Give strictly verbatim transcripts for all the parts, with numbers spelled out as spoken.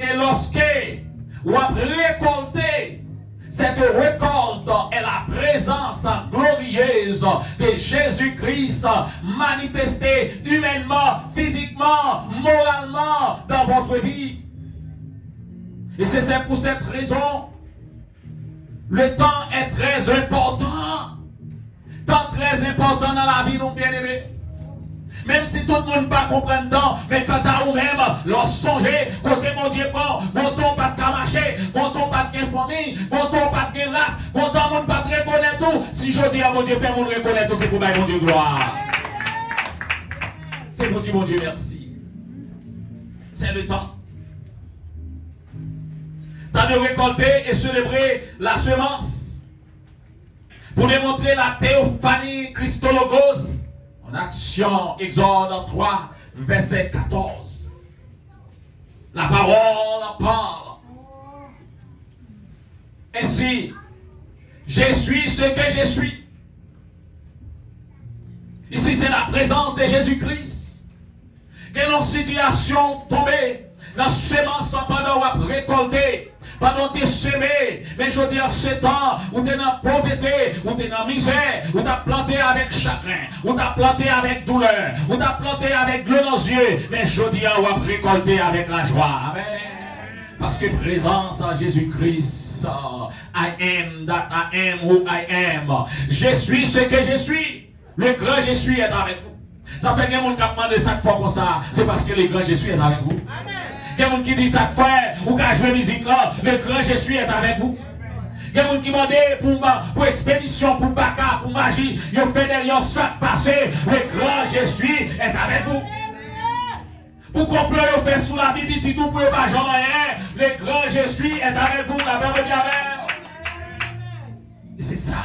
Et lorsque w ap récolter, cette récolte est la présence glorieuse de Jésus-Christ manifestée humainement, physiquement, moralement dans votre vie. Et c'est c'est pour cette raison, le temps est très important. Tan trè enpòtan nan lavi nou, byeneme. Menm si tout moun pa konprann tan, men kanta ou menm, lè w sonje kote Bondye pran w, gon tan w pa t ka mache, gon tan w pa t gen fanmi, gon tan w pa t gen ras, gon tan moun pa t rekonèt ou, si jodi a Bondye fè moun rekonèt ou, se pou bay Bondye glwa. Se pou di Bondye mèsi. C'est le temps. Temps de récolter et célébrer la semence. Pour démontrer la théophanie Christologos en action, Exode trois, verset quatorze. La parole parle. Ainsi, je suis ce que je suis. Ici, c'est la présence de Jésus-Christ. Gen yon sitiyasyon tonbe nan semans lan pandan w ap rekòlte, pandan w te seme, men jodi a se tan ou te nan povrete, ou te nan mizè, ou t ap plante avèk chagren, ou t ap plante avèk doulè, ou t ap plante avèk dlo nan zye, men jodi a w ap rekòlte avèk lajwa. Amèn. Paske prezans a Jezi Kris, I am that I am who I am. Je suis ce que je suis. Le grand je suis est avec vous. Sa fè gen moun k ap mande sa k fè w konsa, se paske le grand je suis est avec vous. Gen moun ki di sa k fè ou ka jwe mizik lan, le grand je suis est avec vous. Gen moun ki mande pou ma-, pou ekspedisyon, pou baka, pou maji, yo fè dèyè w sa k pase, le grand je suis est avec vous. Pou konplo yo fè sou lavi pitit ou pou yo pa janm anyen, le grand je suis est avec vous, lapè Bondye avè w. E se sa.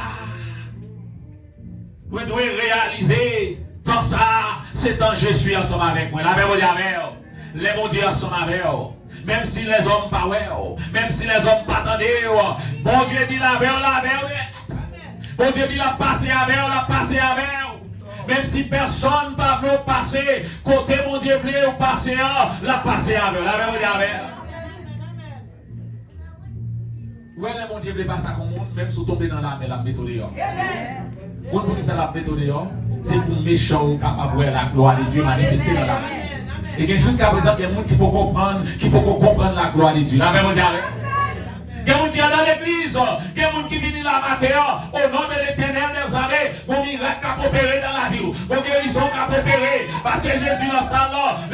Nou dwe reyalize tan sa a, se tan je suis ansanm avèk mwen. Lapè Bondye avè w. Lè Bondye ansanm avè w, menm si lèzòm pa wè w, menm si lèzòm pa tande w, Bondye di l avè w, l avè w nèt. Bondye di l ap pase avè w, l ap pase avè w. Menm si pèsonn pa vle w pase kote Bondye vle w pase an, l ap pase avè w. Lapè Bondye avè w. Ou wè lè Bondye vle pase ak yon moun, menm si w tonbe nan lamè, l ap mete w deyò. Konn poukisa l ap mete w deyò? Se pou mechan yo kapab wè la gloire de Dieu manifeste nan lamè. E gen jiskaprezan gen moun ki poko konprann, ki poko konprann la gloire de Dieu. Lapè Bondye avè w. Gen moun ki andan legliz, gen moun ki vini la maten an, au nom de l'Éternel des armées, gon mirak k ap opere nan lavi w, gon gerizon k ap opere, paske Jezi nan sal lan,